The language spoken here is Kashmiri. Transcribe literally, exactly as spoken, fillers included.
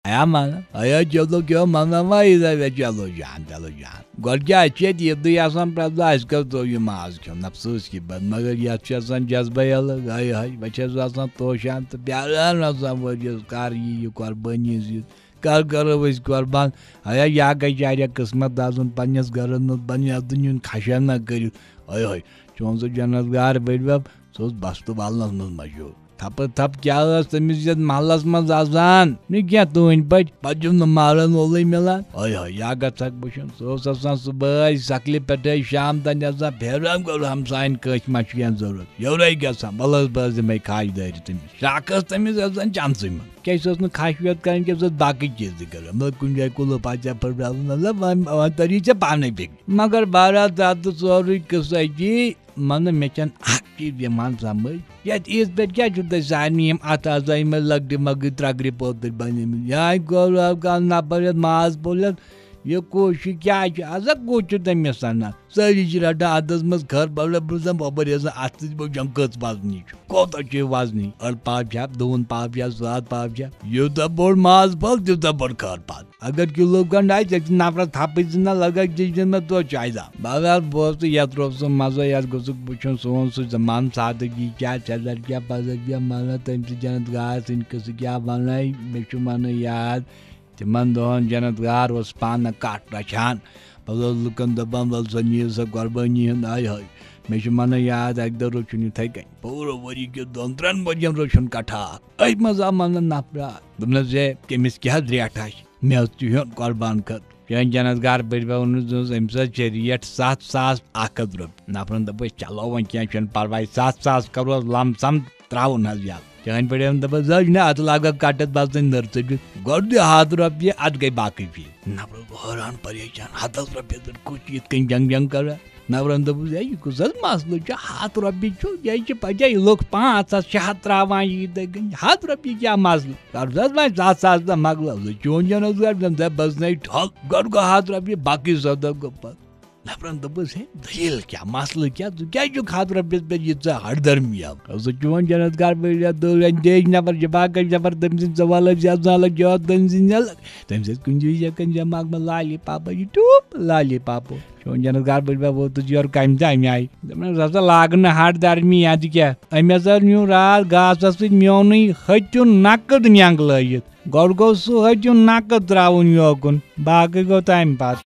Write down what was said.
ایا مانا، ایا چلو کیٛاہ مانا ما یہِ دَپہِ چلو جان، چلو جان۔ گۄڈٕ کیٛاہ اَسہِ چھِ ییٚتہِ عیٖدٕے آسان پرٛٮ۪تھ دۄہ، اَسہِ کَتھ ترٛوو یہِ ماز کھیوٚن، افسوٗس کہِ بَد، مگر یَتھ چھُ آسان جذبَے الگ۔ ہاے ہاے، بہٕ چھَس آسان توشان تہٕ پیٛاران آسان ؤرۍ یَس کَر یی یہِ قۄربٲنی عیٖد، کَر کَرو أسۍ قۄربان۔ ہیا یا گٔے چاریا قٕسمَت دَزُن پنٛنِس گَرَس منٛز، پنٛنہِ اَتھٕ نیُن خشانہ کٔرِتھ۔ ہاے ہاے، چون سُہ جنت گار بٔڈۍ بَب، سُہ اوس بَستہٕ والنَس منٛز مشہوٗر۔ تھپہٕ تھپ کیٛاہ ٲس تٔمِس یَتھ محلَس منٛز آسان؟ نہٕ کینٛہہ تُہٕنٛدۍ پٲٹھۍ، پَتہٕ چھُم نہٕ مارَن وولٕے مِلان۔ ہاے ہاے، یا گژھکھ وٕچھُن، سُہ اوس آسان صُبحٲے سَکلہِ پٮ۪ٹھَے شام تام آسان پھیران، گوٚو ہمسایَن کٲنٛسہِ ما چھُ کینٛہہ ضوٚرَتھ، یورَے گژھان، وَلہٕ حظ بہٕ حظ دِمَے کھاج دٲرِتھ تٔمِس۔ شاکھ ٲس تٔمِس آسان چَنٛدسٕے منٛز، کیٛازِ سُہ اوس نہٕ خاش ویت کَران کینٛہہ، سُہ اوس باقٕے چیٖز تہِ کَران، مطلب کُنہِ جایہِ کُلُف آسہِ ہا پھٕٹراوُن، مطلب وۄنۍ وۄنۍ تَری ژےٚ پانَے فِکرِ۔ مگر بہرحال تَتھ تہٕ سورُے قٕصَے جی، مطلب مےٚ چھَنہٕ اَکھ چیٖز یِوان سَمٕجھ۔ یَتھ عیٖذ پٮ۪ٹھ کیٛاہ چھُو تۄہہِ سارنٕے یِم اَتھٕ آسان یِمَے لۄکٹہِ مۄکٹہِ ترٛکرِ پٲتٕرۍ بَنیمٕتۍ؟ یا گوٚو کانٛہہ نفر یَتھ ماز پھوٚل یَتھ، یہِ کُس چھُ، کیٛاہ چھُ؟ اَزا کُس چھُ تٔمِس سَنان؟ سٲری چھِ رَٹان اَتھَس منٛز کھٔر، بَڑٕ بوزان، بَبَر یَزان اَتھٕ سۭتۍ بوزان کٔژ وَزنی چھُ، کوٗتاہ چھُ یہِ وَزنی؟ أڑ پاو چھا، دوٗن پاو چھا، ساد پاو چھا؟ یوٗتاہ بوٚڑ ماز پھوٚل، تیوٗتاہ بٔڑ کھٔر پھوٚل۔ اگر کِلوٗ کھنٛڈ آسہِ، ژےٚ چھِ نفرَس تھپٕے زٕ نہ لگان، ژےٚ چھِ دِنۍ مےٚ توتہِ چایہِ دام۔ بہرحال، بہٕ اوسُس یَتھ روٚف سُہ مَزٕ، یَتھ گوٚژھُکھ وٕچھُن سون سُہ زمان سادٕگی کیٛاہ، ژےٚ زَر کیٛاہ، پَزَر کیٛاہ، مَنہ تٔمۍ سٕنٛز جنت گاہ سٕنٛدۍ قٕصہٕ کیٛاہ وَنَے، مےٚ چھُ وَنان یاد۔ تِمَن دۄہَن جنت گار اوس پانہٕ کَٹھ رَچھان۔ پَتہٕ اوس لُکَن دَپان، "وَلہٕ سا نِیِو سا قۄربٲنی ہُنٛد آے ہاے۔" مےٚ چھُ وَنان یاد، اَکہِ دۄہ روٚچھُن یِتھَے کٔنۍ۔ پوٗرٕ ؤری کہِ دۄن ترٛٮ۪ن ؤرِیَن روٚچھُن کَٹھا اَکھ۔ أتھۍ منٛز آو مَنٛزٕ نفرا۔ دوٚپنَس، "ہے، کٔمِس کیٛاہ ریٹھا چھِ؟ مےٚ حظ چھُ ہیوٚن قۄربان خٲطرٕ۔" چٲنۍ جنت گار بٔڈۍ بَب ووٚنُس، دوٚپنَس، "أمِس حظ چھِ ریٹ سَتھ ساس اَکھ ہَتھ رۄپیہِ۔" نفرَن دوٚپُس، "چلو وۄنۍ کینٛہہ چھُنہٕ پَرواے، سَتھ ساس کَرو حظ لَم سَم ترٛاوُن حظ یَلہٕ۔" چٲنۍ پٲٹھۍ دوٚپُس، "حظ نہ، اَتھ لاگَکھ کَٹَس بَس تہٕ نٔر ژٔٹِتھ۔ گۄڈٕ دِ ہَتھ رۄپیہِ، اَتھ گٔے باقٕے فیٖس۔" نفرَس گوٚو حٲران پریشان، ہَتَس رۄپیَس پٮ۪ٹھ کُس چھُ یِتھ کٔنۍ جنٛگ جنٛگ کَران؟ نفرَن دوٚپُس، "ہے، یہِ کُس حظ مسلہٕ چھُ؟ ہَتھ رۄپیہِ چھُ، یہِ چھِ پَتہٕ یہِ لُکھ پانٛژھ ہَتھ شےٚ ہَتھ ترٛاوان یہِ یِتھَے کٔنۍ۔ ہَتھ رۄپیہِ کیٛاہ مسلہٕ؟ کَر حظ وۄنۍ زٕ ہَتھ ساس دَہ مۄکلاو ژٕ، چون جنت گار زَن ژےٚ بَزنَے ٹھۄل۔ گۄڈٕ گوٚو ہَتھ رۄپیہِ، باقٕے زٕ ہَتھ دۄہ گوٚو پَتہٕ۔" نفرَن دوٚپُس، "ہے، دٔلیٖل کیٛاہ؟ مسلہٕ کیٛاہ؟ ژٕ کیٛازِ چھُکھ ہَتھ رۄپیَس پٮ۪ٹھ ییٖژاہ ہَڑدَرمی ہٮ۪وان؟" ژٕ چون جنت گار بٔڈۍ یَتھ دٔلیٖل، بیٚیہِ نفر چھِ باقٕے نفر، تٔمۍ سٕنٛدۍ سوال ٲسۍ یَتھ زالَکھ جواب تٔمۍ سٕنٛدۍ نَلَکھ۔ تٔمۍ سۭتۍ کُنہِ وِزِ یہِ کَنہِ جمع اَکھ منٛز لالی پاپا، یہِ ٹیوٗپ لالی پاپو۔ چون جنت گار بٔڈۍ بَب ووتُس یورٕ کَمہِ تہِ اَمہِ آیہِ۔ دوٚپنَس، "ہسا لاگہٕ نہٕ ہَٹ دَرمی اَدٕ کیٛاہ؟ أمۍ ہسا نیوٗ راتھ گاسَس سۭتۍ میونُے ہیٚتیُن نَقٕد نٮ۪نٛگ لٲگِتھ۔ گۄڈٕ گوٚو سُہ ہیٚتیُن نَقٕد ترٛاوُن یوکُن، باقٕے گوٚو تَمہِ پَتہٕ۔"